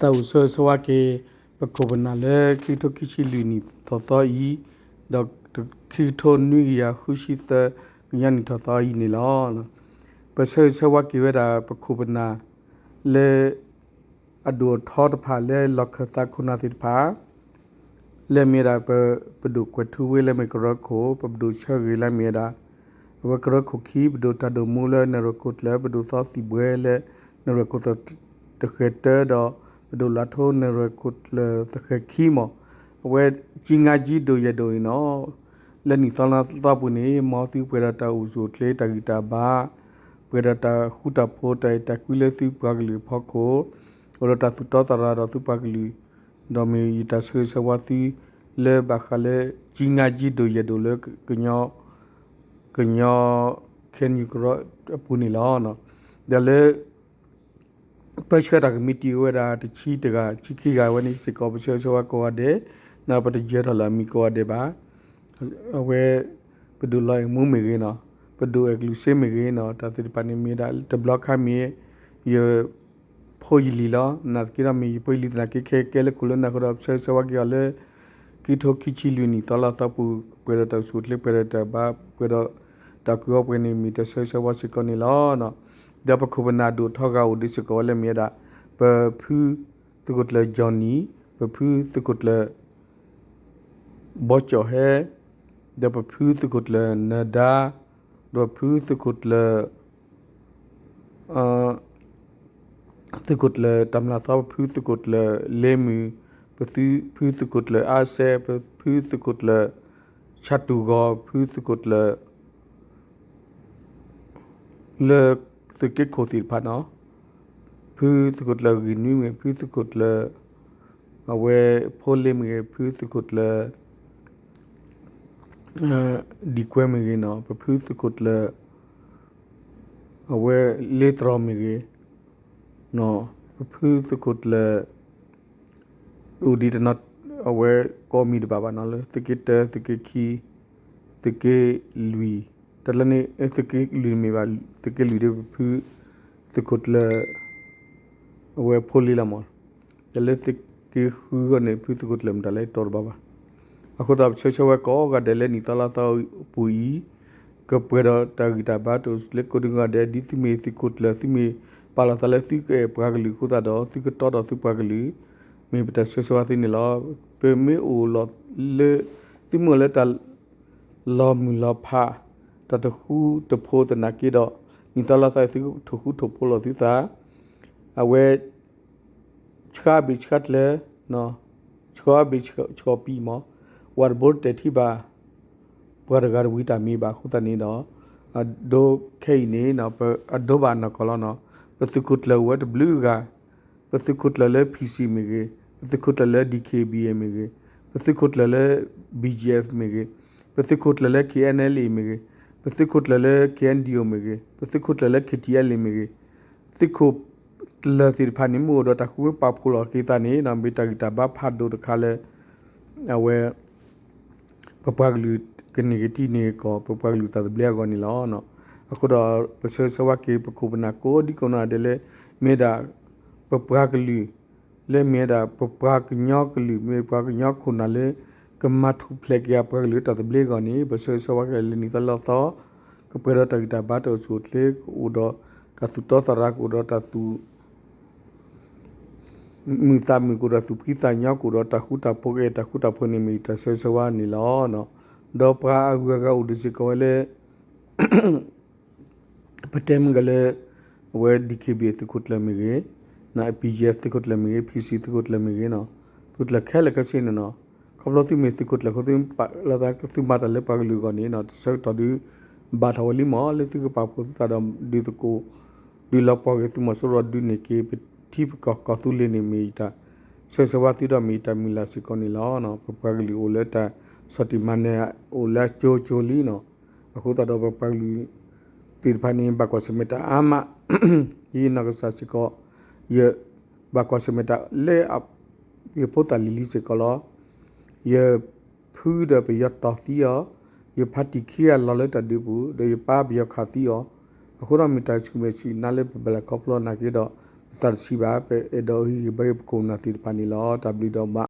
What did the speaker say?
သးအိၣ်ဆၢဂ့ၤဆၢဝါက့ၤ ပခိၣ်ပနၢ်လၢခံကထိခံဆံလွံၢ်နံၣ်ထီၣ်သီအံၤ, ဒီးခံကထိနွံကယၤဃုဆံသၢကညီနံၣ်ထီၣ်သီအံၤန့ၣ်လီၤ. ပဆၢဂ့ၤဆၢဝါက့ၤဝဲဒၣ်ပခိၣ်ပနၢ်လၢ အဒိၣ်အထီတဖၣ်လၢလီၢ်ခၢၣ်သးခိၣ်နၢ်သ့ၣ်တဖၣ် လၢအမ့ၢ်ဝဲဒၣ်ပ ပဒိၣ်ကွဲးထူဝ့လၢအမ့ၢ်ကရၢခိၣ်, ပဒိၣ်ဆၢဂ့ၤလၢအမ့ၢ်ဝဲဒၣ် အဝဲကရၢခိၣ်ခံ, ပဒိၣ်တၢ်ဒိၣ်မူလၢနရၢၢ်ခိၣ်ကျၢၢ်, ပဒိၣ်သီသံၣ်ဘှဲလၢနရၢၢ်ခိၣ်တဃဲၤတၢ, ဒီးပဒိၣ်လါထိနရၢၢ်ခိၣ်ကျၢၢ်တဃဲၤခံမး, အဝဲကၠံငါကၠံဒိၣ်ယဲၢ်ဒိၣ်အံၤနီၤ လၢနံၣ်သီလါသီပူၤန့ၣ် မ်သုပှဲၤဒီးတၢ်အိၣ်ဆူၣ်အိၣ်ချ့ တၢ်ဂံၢ်တၢ်ဘါ, ပှဲၤဒီးတၢ်ဃူတၢ်ဖိး တၢ်အဲၣ်တၢ်ကွံလၢသုပှၤကလုာ်အဖီခိၣ်, အိၣ်ဒီးတၢ်သူၣ်တီသရၣ်ဒီးသုပှၤကလုာ်, ဒီးမ့ၢ်ယတၢ်ဆၢဂ့ၤဆၢဝါသု လၢဘၣ်ဃးလၢ ကၠံငါကၠံဒိၣ်ယဲၢ်ဒိၣ်လၢ ကညီ ခဲနံကရၢအပူၤန့ၣ်လီၤ. ဒီးလၢ ပၢဆှၢတၢ်ကမံးတံာ်ဝဲဒၣ်တဆံတဂၤ ဆံခံဂၤဝဲန့ၣ်စ့ၢ်ကီး ပဆၢဂ့ၤဆၢဝါကိးဂၤဒဲး, ပတယၢၤထီၣ်လၢအမံၤကိးဂၤဒဲးဘၣ်. အဝဲ ပဒိၣ်လီၤအဲၣ်မူမ့ၢ်ဂ့ၤနီၤ, ပဒိၣ်အဲၣ်ကလုာ်စ့မ့ၢ်ဂ့ၤနီၤ, တၢ်သ့ၣ်တဖၣ်န့ၣ်မ့ၢ်ဒၣ်တဘျီခါမ့ၢ် ယ ဖိယလံၤလီၤ. နာ်သက့ဒီးမ့ၢ်ယဖိယလံၤသနာ်က့ ခဲကဲလၢခိၣ်လၢနၢ်ဃိဒီး ပဆၢဂ့ၤဆၢဝါက့ၤအီၤလၢ ခံကထိခံဆံလွံၢ်နံၣ်သီလါသီပူၤ ပှဲၤဒီးတၢ်အိၣ်ဆူၣ်အိၣ်ချ့ ပှဲၤဒီးတၢ်ဘါ ပှဲၤဒီးတၢ်ကူၣ်အီပှဲၤန့ၣ် မ့ၢ်တၢ်ဆၢဂ့ၤဆၢဝါစ့ၢ်ကီးန့ၣ်လီၤ. ဒီးပခိၣ်ပနၢ်ဒိၣ်ထီဂၤအိၣ်ဒံးစ့ၢ်ကီးဝဲလၢမ့ၢ်ဝဲဒၣ် ပဖုသုးခိၣ်ကျၢၢ် Johnny, ပဖုသုးခိၣ်ကျၢၢ် ဘီကၠီၣ်ဟဲ, ဒီးပဖုသုးခိၣ်ကျၢၢ်နၢၤဒါ, ဒီးဖုသုးခိၣ်ကျၢၢ် သုးခိၣ်ကျၢၢ်တၢ်မျၢ်သီ, ပဖုသုးခိၣ်ကျၢၢ်လ့မုၢ်, ပဖုသုးခိၣ်ကျၢၢ်အါစဲ, ပဖုသုးခိၣ်ကျၢၢ်ဆၣ်တူၢ်ဂီၤ, ဖုသုးခိၣ်ကျၢၢ် လၢသုးက့ခိၣ်သ့ၣ်တဖၣ်နီၤ, ဖုသုးခိၣ်ကျၢၢ်ဂ့ၢ်နွံမ့ၢ်ဂ့ၤ, ဖုသုးခိၣ်ကျၢၢ် အဝဲဖိလ့မ့ၢ်ဂ့ၤ, ဖုသုးခိၣ်ကျၢၢ် ဒံၣ်ကွဲမ့ၢ်ဂ့ၤနီၤ, ပဖုသုးခိၣ်ကျၢၢ် အဝဲလ့တြီမ့ၢ်ဂ့ၤ, ပဖုသုးခိၣ်ကျၢၢ် အိၣ်ဒံးတနီၤ အဝဲကိးမံၤတဘၣ်ဘၣ်နီၤ လၢသုးက့တၢ သုးက့ခံ သုးက့လွံၢ်, တၢ်လၢန့ၣ် သုးက့လွံၢ်မ့ၢ်ဘၣ်, သုးက့လွံၢ်ဒီးပဖုသုးခိၣ်ကျၢၢ် အဝဲဖိလ့လီၤမး, တၢ်လၢသုးက့ဃုဂီၢ်န့ၣ် ဖုသုးခိၣ်ကျၢၢ်မတၤလဲၣ်တီတဘၣ်ဘၣ်. အဃိသတး ပဆၢဂ့ၤဆၢဝါကိးဂၤဒဲးလၢနံၣ်သီလါသီပူၤအံၤ ကပှဲၤဒီးတၢ်ဂံၢ်တၢ်ဘါတအိၣ်ဆူၣ်အိၣ်ချ့ကိးဒံဂၤဒဲး, ဒ်သုမ့ၢ်သုးခိၣ်ကျၢၢ် သုမ့ၢ်ပာ်လီၤသးလၢသုကအဲၣ်ပှၤကလုာ်အဃိသတးဒီး သုကတီဒီးသုပှၤကလုာ် မ့ၢ်ပတၢ်ဆၢဂ့ၤဆၢဝါသုန့ၣ်လီၤ. ပမ့ၢ်အိၣ်လီၤလၢ သုမ့ၢ်အိၣ်လၢတၢ် လီၤမုၢ်လီၤဖး တၢ်တဃူတဖိးသနာ်က့ဒီး နံၣ်သီလါသီအံၤ သုကထိၣ်ဃူထိၣ်ဖိးလိာ်သုသး, အဝဲ ဆှါဘ့ၣ်ဆှါကျၢၤ ဆှါဘ့ၣ်ဆှီပံမး, ဝးတဘိတတဲာ်ထံဘၣ် ပှၤတဂၤတဝံၤတၢ်မ့ၢ်ဘၣ်အဃိသတးန့ၣ်ဒီး အဒိခဲအံၤန့ၣ် အဒိဘၣ်နီၢ်ကီၢ်လီၤနီၤ, ပသုးခိၣ်ကျၢၢ်အိၣ်ဝဲတဘျုးဂၤ, ပသုးခိၣ်ကျၢၢ်လၢ P C မ့ၢ်ဂ့ၤ, ပသုးခိၣ်ကျၢၢ်လၢ D K B A မ့ၢ်ဂ့ၤ, ပသုးခိၣ်ကျၢၢ်လၢ B G F မ့ၢ်ဂ့ၤ, ပသုးခိၣ်ကျၢၢ်လၢ K N L A မ့ၢ်ဂ့ၤ, ပသုးခိၣ်ကျၢၢ်လၢ K N D O မ့ၢ်ဂ့ၤ, ပသုးခိၣ်ကျၢၢ်လၢ K T L A မ့ၢ်ဂ့ၤ, သုးခိၣ်ကျၢၢ်သ့ၣ်တဖၣ်န့ၣ် မ့ၢ်အိၣ်ဒီးတၢ်ဃူပာ်ဖှိၣ်လီၤက့ၤသးန့ၣ် မ့ၢ်တၢ်ဂံၢ်တၢ်ဘါဖးဒိၣ်တခါလၢ အဝဲ ပပှၤကလုာ်ကန့ၢ်က့ၤတံၢ်န့ၢ်ကီၢ် ပပှၤကလုာ်တၢ်သဘျ့အဂီၢ်န့ၣ်လီၤ. အဃိဒီး ပဆၢဂ့ၤဆၢဝါက့ၤ ပခိၣ်ပနၢ်ကိးဒံကိးနီၢ်ဒဲးလၢ မ့ၢ်ဒၣ် ပပှၤကလုာ် လၢမ့ၢ်ဝဲဒၣ် ပပှၤကညီကလုာ် မ့ၢ်ပှၤကညီခိၣ်နၢ်လၢ ကမၤထူၣ်ဖျဲးက့ၤအပှၤကလုာ်လၢတၢ်သဘျ့အဂီၢ်န့ၣ် ပဆၢဂ့ၤဆၢဝါက့ၤလၢနံၣ်သီလါသီ ကပှဲၤဒီးတၢ်ဂံၢ်တၢ်ဘါတၢ်အိၣ်ဆူၣ်အိၣ်ချ့ ကအိၣ်ဒီးတၢ်သူၣ်တီသရၣ် ကအိၣ်ဒီးတၢ်သူၣ် မုာ်သးမုာ် ကအိၣ်ဒီးသူၣ်ဖှံသးညီ ကအိၣ်ဒီးတၢ်ဃူတၢ်ဖိး ကအဲၣ်တၢ်ဃူတၢ်ဖိးန့ၣ် မ့ၢ်ယတၢ်ဆၢဂ့ၤဆၢဝါန့ၣ်လီၤ. ဒီးပှၤအဂုၤအဂၤအိၣ်ဒံးစ့ၢ်ကီးဝဲလၢ ပတဲမုၢ်ဂၤလၢ အဝဲ D K B A သုးခိၣ်ကျၢၢ်မ့ၢ်ဂ့ၤ, B G F သုးခိၣ်ကျၢၢ်မ့ၢ်ဂ့ၤ, P C သုးခိၣ်ကျၢၢ်မ့ၢ်ဂ့ၤနီၤ, သုးခိၣ်ကျၢၢ်ခဲလၢာ်ခဲဆ့န့ၣ်နီၤ, ခီဖျိသုမ့ၢ်သုးခိၣ်ကျၢၢ်အဃိ သုပာ်လီၤသး သုမၤတၢ်လၢပှၤကလုာ်အဂီၢ်န့ၣ်နီၤ တဆၢကတီၢ်ဒုး ဘၣ်ထီၣ်ဝဲလံမး လၢသုကပာ်ဖှိၣ်သုသးဒီး ဒုးသကိး ဒုးလီၤပှီၢ်က့ၤသုးမီၤစိရိၤ ဒုးန့ၢ်က့ၤပထံပကီၢ်ကီၢ်သူလ့ၤန့ၣ် မ့ၢ်ယတၢ်ဆၢဂ့ၤဆၢဝါသုဒီး မ့ၢ်ယတၢ်မုၢ်လၢ်စ့ၢ်ကီးန့ၣ်လီၤ. ပပှၤကလုာ်အိၣ်လၢတၢ်ဆီၣ်တံၢ်မၤနၢၤ အိၣ်လၢအကၠိကၠိလံနီၤ, အဃိသတးဒီး ပပှၤကလုာ်သ့ၣ်တဖၣ်န့ၣ် ဘၣ်ကွၢ်ဆၢၣ်မဲာ်တၢ်အါမး, ယနီၢ်ကစၢ်စ့ၢ်ကီး ယဘၣ်ကွၢ်ဆၢၣ်မဲာ်တၢ်လၢ ယဖိသၣ်လံၤလံၤစ့ၢ်ကီးလီၤ. ယဖုဒီးပယီၤတီၢ်သံအီၤ, ယဖါတံၢ်ခံဂၤလီၤလၢတၢ်ဒုးပူၤ ဒီးယပၢ်ပယီၤခးသံအီၤ, အဃိဒီးမ့ၢ်တၢ်ဆူၣ်မဲာ်ဆူၣ်နါလၢပဘၣ်လဲၤခီဖျိနာ်က့ဒီး တၢ်တဆံးဘၣ် ပအဲၣ်ဒိးဟ့ၣ်ဂံၢ်ဘါပခိၣ်ပနၢ်သ့ၣ်တဖၣ်န့ၣ်လီၤ. တၢ်ဘျုးဒိၣ်မး.